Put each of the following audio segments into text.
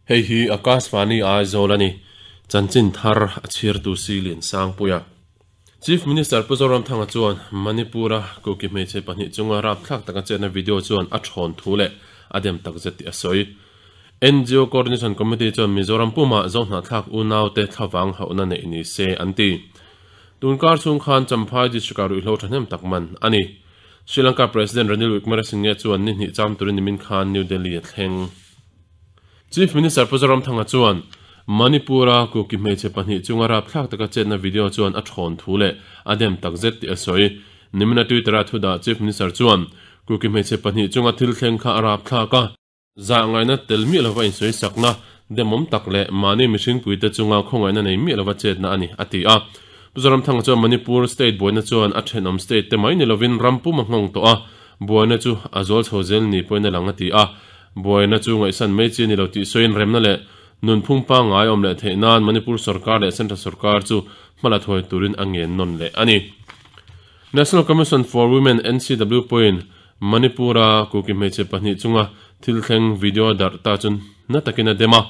Hei hi Akashvani Aizawl a ni. Chanchin thar a chhiartu Silian Sangpuia. Chief Minister Pu Zoramthanga chuan Manipur-a Kuki hmeichhe pahnih chunga rapthlak taka chetna video chuan a thawn thu leh a dem takzet tih a sawi. NGO Coordination Committee chuan Mizoram pumah Zohnahthlak unaute thlavang hauhna neih ni se an ti. Tunkar chhung khan Champhai District-ah ruihhlo thahnem tak man a ni. Sri Lanka President Ranil Wickremesinghe chuan ni hnih cham turin nimin khan New Delhi a thleng. Chief Minister Pu Zoramthanga chuan Manipur-a Kuki hmeichhe pahnih chunga rapthlak taka chetna video chuan a thawn thu leh a dem takzet tih a sawi. Nimina Twitter-a thudah Chief Minister chuan Kuki hmeichhe pahnih chunga thil thleng kha a rapthlak a, zah ngaihna tel miah lova insawi sakna demawm tak leh mahni mihringpuite chunga khawngaihna nei miah lova chetna a ni, a ti a. Pu Zoramthanga chuan Manipur state buaina chuan a thenawm state te mai ni lovin ram pum a nghawng tawh a, buaina chu a zual chho zel ni pawhin a lang a ti a. Buaina chu ngaihsan mai chi a ni lo tih sawiin remna leh nunphung pangngai awm leh theih nan Manipur sorkar leh Central sorkar chu hmala thuai turin a ngen nawn leh a ni. National Commission for Women, NCW, pawhin Manipur-a Kuki hmeichhe pahnih chunga thil thleng video darh ta chu na takin a dem a.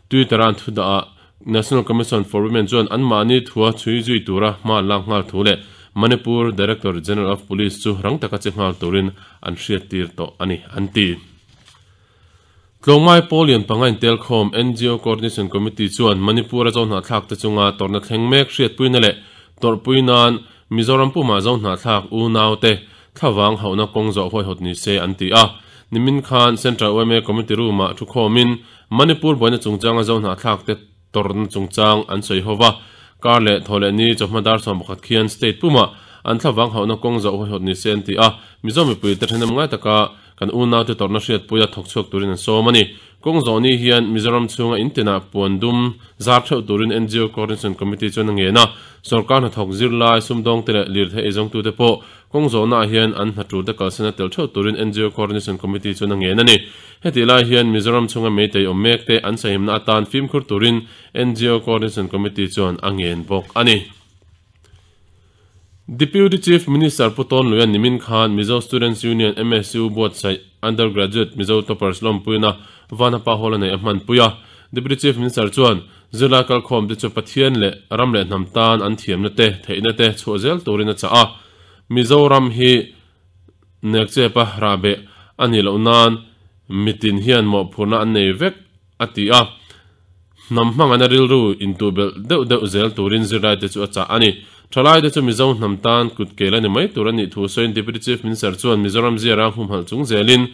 Twitter-a an thu dahah National Commission for Women chuan anmahni thua chhui zui tura hma an lak nghal thu leh Manipur Director General of Police chu rang taka che nghal turin an hriattir tawh a ni, an ti. Tlawmngai pawl lian panga intelkhawm NGO Coordination Committee chuan Manipur-a Zohnahthlak te chunga tawrhna thleng mek hriatpuina leh tawrhpui nan Mizoram pumah Zohnahthlak unaute thlavang hauhna kawng zawh huaihawt ni se an ti a. Nimin khan Central yma Committee Room-ah thukhawmin Manipur buaina chungchanga Zohnahthlak te tawrhna chungchang an sawi ho va. Kar leh thaw leh ni chawhma dar 11 khian state pumah an thlavang hauhna kawng zawh huaihawt ni se an ti a. Mizo mipuite thenawm ngai taka Kan unaute tawrhna hriatpuia thawk chhuak turin an sawm a ni. Kawng zawh ni hian Mizoram chhunga in tinah puan dum zar theuh turin NGO Coordination Committee chuan a ngen a. Sorkar hnathawk zirlai, sumdawngte leh lirthei eizawngtute pawh kawng zawhnaah hian an hna tulte kalsana tel theuh turin NGO Coordination Committee chuan a ngen a ni. Hetih lai hian Mizoram chhunga meitei awm mekte an sahimna atan fimkhur turin NGO Coordination Committee chuan a ngen bawk a ni. Deputy Chief Minister Pu Tawn Luian nimin khan Mizo Students Union, MSU, buatsaih Undergraduate Mizo Toppers lawmpuina Vanapa Hall a neih a hmanpui a. Deputy Chief Minister chuan zirlai kalkhawm te chu Pathian leh ram leh hnam tan an thiamna te, theihna te chhuah zel turin a chah a. Mizoram hi nekchepa rahbeh a nih loh nan mitin hian mawhphurhna an nei vek a ti a, hnam hmangaihna rilru intuhbelh deuh deuh zel turin zirlaite chu a chah a ni. Thalaite chu Mizo hnam tan kut kel a ni mai tur a nih thu sawiin Deputy Chief Minister chuan Mizoram ziara humhalh chung zelin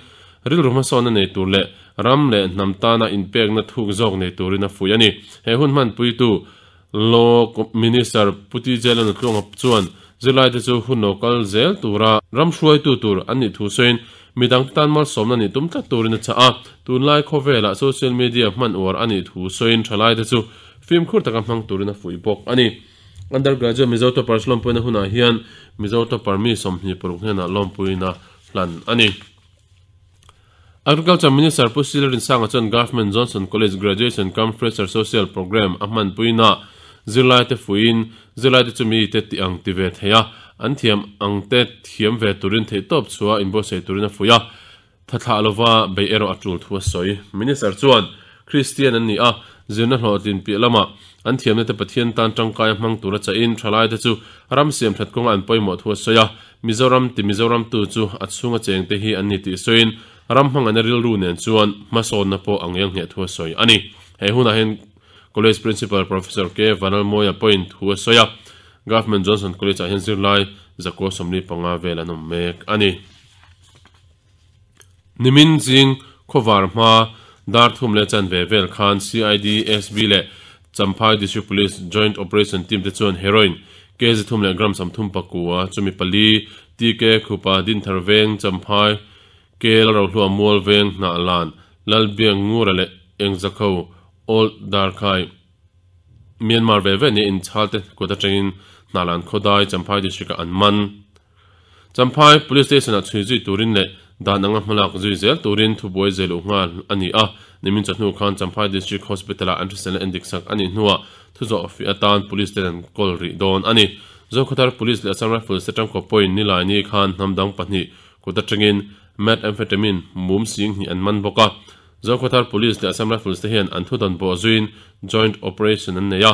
rilru hmasawnna nei tur leh ram leh hnam tana inpekna thuk zawk nei turin a fuih a ni. He hun hmanpuitu Law Minister Pu TJ Lalnutluanga chuan zirlaite chu hun lo kal zel tura ram hruaitu tur an nih thu sawiin midangte tan malsawmna nih tum tlat turin a chah a. Tunlai khawvelah social media hman uar a nih thu sawiin thalaite chu fimkhur taka hmang turin a fuih bawk a ni. Undergraduate Mizo Toppers lawmpuina hunah hian Mizo Topper mi 26 hnenah lawmpuina hlan a ni. Agriculture Minister Pu Sila Rinsanga chuan Government Johnson College Graduation cum Fresher Social Programme a hmanpuina zirlaite fuiin zirlaite chu mite tih ang ti ve thei a, an thiam ang te thiam ve turin theihtawp chhuah inbuatsaih turin a fuih a, thathlah lova bei erawh a tul thu a sawi. Minister chuan Kristian an ni a, zirna hlawhtlin piah lamah an thiamna te Pathian tan tangkaia hmang tura chahin thalaite chu ram siamthat kawnga an pawimawh thu a sawi a, Mizoram ti Mizoram tu chu a chhunga chengte hi an ni tih sawiin ram hmangaihna rilru nen chuan hmasawnna pawh a ngel ngheh thu a sawi a ni. He hunah hian College Principal Professor K Vanlalmawia pawhin thu a sawi a, Government Johnson College ah hian zirlai zakua 45 vel an awm mek a ni. Nimin zing khawvar hma dar thum leh chanve vel khan CID, SB leh Champhai District Police Joint Operation Team te chuan heroin kg thum leh gram 34 chumi pali TK Khupa Dinthar Veng Champhai Kel Rohlua Mual Veng Hnahlan Lalbiang Ngura leh Engzakho Old Darkhai Myanmar ve ve nia inchhal te kut atangin Hnahlan Khawdai Champhai District ah an man. Champhai Police Station-ah chhui zui turin leh dan anga hmalak zui zel turin thubuai zel uh nghal a ni a. Nimin chawhnu khan Champhai District Hospital-ah an hriselna endik sak a nih hnuah thuzawh fiah atan Police ten an kawl rih dawn a ni. Zokhawthar Police leh Assam Rifles te tangkaw pawhin Nilaini khan hnam dang pahnih kut atangin Methamphetamine mum sing hnih an man bawk a. Zokhawthar Police leh Assam Rifles te hian an thudawn bawh zuiin joint operation an nei a.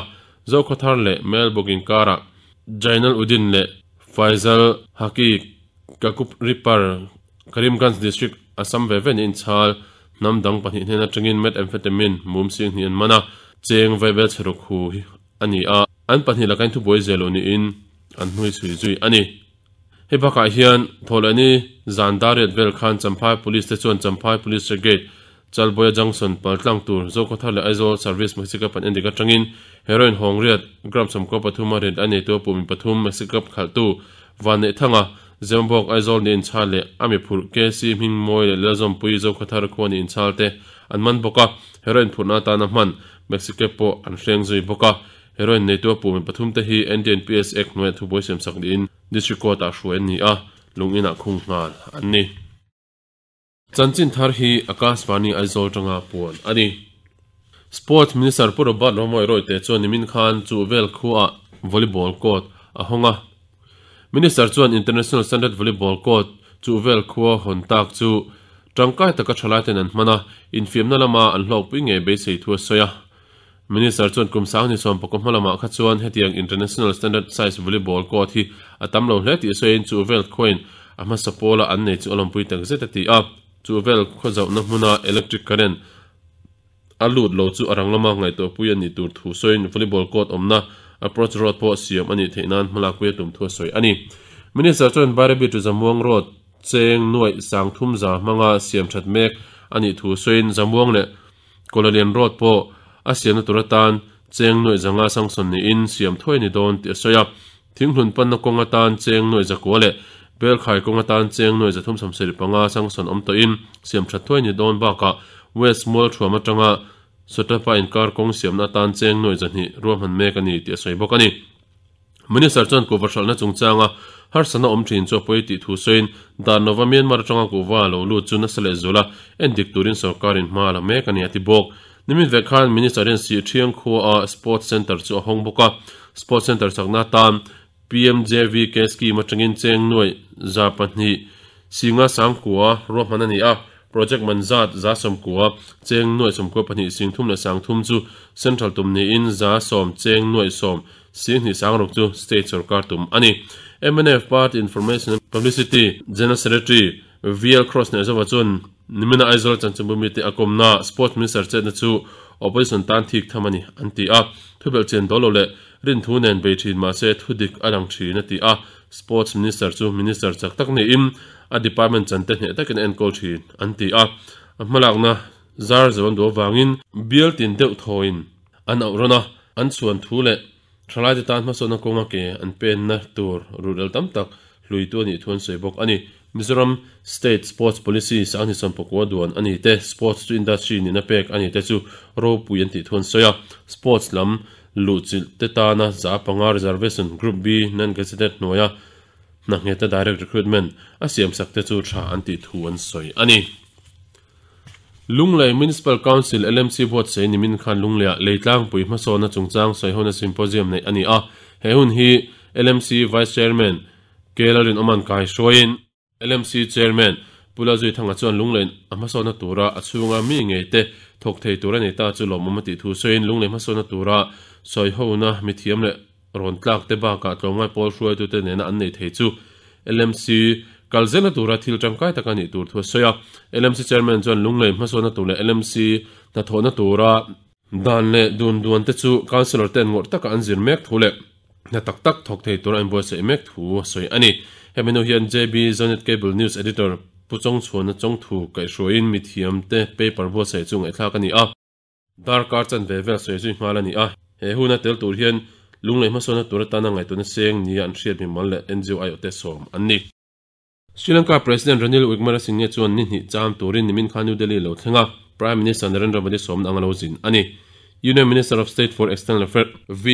Zokhawthar leh Melbuk inkarah Jainal Uddin leh Faizal Haki Kakupripar, Karimganj District, Assam ve ve niin chhal hnam dang pahnih hnen atangin methamphetamine mum sing hnih an man a, cheng vaibel chhe ruk hu hi a ni a, an pahnih laka inthubuai zel loh niin an hnui chhui zui a ni. Hei bakah hian Thawhlehni zan dar riat vel khan Champhai Police te chuan Champhai Police Gate, Chalbuaia Junction paltlang tur Zokhawthar leh Aizawl Service Maxicab an endik atangin heroin hawng riat gram 13 a riat a neitu a pumi pathum Maxicab khalhtu Vanneihthanga Zemabawk Aizawl ni inchhal leh a mi phurh KC Hmingmawi leh Lalzawmpui Zokhawthar khua ni inchhal te an man bawk a, heroin phurhna atana hman Maxicab pawh an hreng zui bawk a. Heroin neitu a pumi pathum te hi NDNPS Act hnuaiah thubuai siamsak niin District Court ah hruai an ni a, lung inah khung nghal an ni. Chanchin thar hi Akashvani Aizawl tanga puan a ni. Sports Minister Pu Robert Romawia Royte chuan nimin khan Chuhvel khuaah Volleyball Court a hawng a. Minister chuan International Standard Volleyball Court Chuhvel khua hawn tak chu tangkai taka thalaiten an hman a, infiamna lama an hlawkpui ngei beisei thu a sawi a. Minister chuan kum sang ni sawm pakua hma lamah kha chuan hetiang International Standard Size Volleyball Court hi a tam lo hle tih sawiin chu vel khuain a hmasa pawla an nei chu a lawmpui tak zet a ti a. Chu vel khaw zauhna hmuna electric current a lut lo chu a rang lama ngaihtuahpui a nih tur thu sawiin volleyball court awmna approach road pawh siam a nih theih nan hmalakpui a tum thu a sawi a ni. Minister chuan Bairabi to Zamuang Road cheng nuaih sang thum za hmanga siam that mek a nih thu sawiin Zamuang leh Kawlalian Road pawh a siamna tur atan cheng nuaih zanga sangsawn niin siam thuai a ni dawn tih a sawi a. Thinghlun panna kawng atan cheng nuaih zakua leh Belkhai kawng atan cheng nuaih zathum sawmsarih panga sangsawn awm tawhin siam that thuai a ni dawn bakah West Mualthuam atanga Sotapa inkar kawng siamna atan cheng nuaih zahnih ruahman mek a ni tih a sawi bawk a ni. Minister chuan kuhva hralhna chungchanga harsatna awm thin chu a pawi tih thu sawiin, dan lova Myanmar atanga kuhva lo lut chu nasa leh zula endik turin sorkarin hma a la mek a ni a ti bawk. Nimin vek khan Minister hian Sihthiang khuaa Sports Centre chu a hawng bawk a, Sports Centre chakna atan PMJVK scheme atangin cheng nuaih 200 singa sangkua ruahman a ni a, Project man zat 90% cheng nuaih 92 sing thum leh sang thum chu Central tum niin 10% cheng nuaih 10 Sihni Sangruk chu State sorkar tum a ni. Mnf Party Information and Publicity General Secretary VL Cross Neihzova chuan nimina Aizawl chanchinbu mite a kawmna Sports Minister chetna chu Opposition tan thik tham a ni an ti a. Thubelh chian dawl lo leh rinthu nen bei thin mahse thudik a lang thin a ti a. Sports Minister chu Minister chak tak niin a department chante hneh takin a enkawl thin an ti a. A hmalakna zar zo an duh avangin bial tin deuh thawiin An auh rawn a, an chhuan thu leh thalaite tan hmasawnna kawnga ke an penna tur ruhrel tam tak hluitu a nih thu an sawi bawk a ni. Mizoram State Sports Policy Sanghni Sawmpakua duan a ni te, Sports to Industry nihna pek a ni te chu ropui an tih thu an sawi a. Sports lam luhchilh te tana 5% reservation Group B non-gazetted hnuaia hna ngheta direct recruitment a siamsak te chu tha an tih thu an sawi a ni. Lunglei Municipal Council, LMC, buatsaih nimin khan Lungleiah Leitlangpui hmasawnna chungchang sawihona symposium neih a ni a. He hun hi LMC Vice Chairman K Lalrinawman kai hruaiin LMC Chairman Pu Lalzuithanga chuan Lungleiin a hmasawnna tura a chhunga mi ngei te thawk thei tur a nei ta chu lawmawm a tih thu sawiin Lunglei hmasawnna tura sawihona mithiam leh rawn tlak te bakah tlawmngai pawl hruaitute nena an nei thei chu LMC kal zelna tura thil tangkai tak a nih tur thu a sawi a. LMC Chairman chuan Lunglei hmasawnna tur leh LMC hnathawhna tura dan leh dun duan te chu Councillor ten ngawrh taka an zir mek thu leh hna tak tak thawk thei tura an buatsaih mek thu a sawi a ni. Hemi hnu hian JB Zonet Cable News Editor Pu Chawngchhuana Chawngthu kaihhruaiin mithiamte paper buatsaih chu ngaihthlak a ni a. Darkar chanve vel sawi zui nghal a ni a, he huna tel tur hian Lunglei hmasawnna tur atana ngaihtuahna seng nia an hriat mimal leh NGO aiawhte sawm an ni. Sri Lanka President Ranil Wickremesinghe chuan ni hnih cham turin nimin khan New Delhi lo thleng a, Prime Minister Narendra Modi sawmna anga lo zin a ni. Union Minister of State for External Affairs V.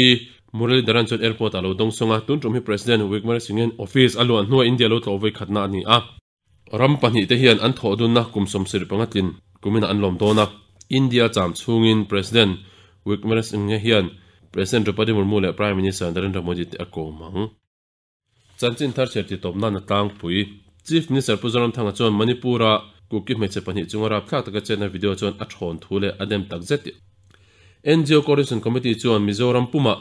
Muralidharan chuan airport ah lo dawng sawng a, tun tum hi President Wickremesinghe office a luah hnuah India lo tlawh vawi khatna a ni a. Ram pahnihte hian an thawh dunna kum 75 tlin kuminah an lawm dawn a. India cham chhungin President Wickremesinghe hian President Draupadi Murmu leh Prime Minister Narendra Modi te a kawm ang. Chanchin thar chhiar titawp nan a tlangpui. Chief Minister Pu Zoramthanga chuan Manipur-a. Kuki hmeichhe pahnih chunga rapthlak taka chetna video chuan a thawn thu leh a dem tak zet. NGO Coordination Committee chuan Mizoram pumah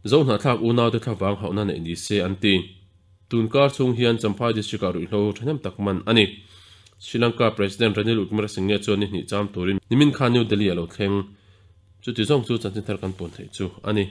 Zohnahthlak unaute thlavang hauhna neih ni se an ti. Tunkar chhung hian Champhai District-ah ruihhlo thahnem tak man a ni. Sri Lanka President Ranil Wickremesinghe chuan ni hnih cham turin nimin khan New Delhi a lo thleng. Chuti zawng chu chanchin thar kan puan theih chu a ni.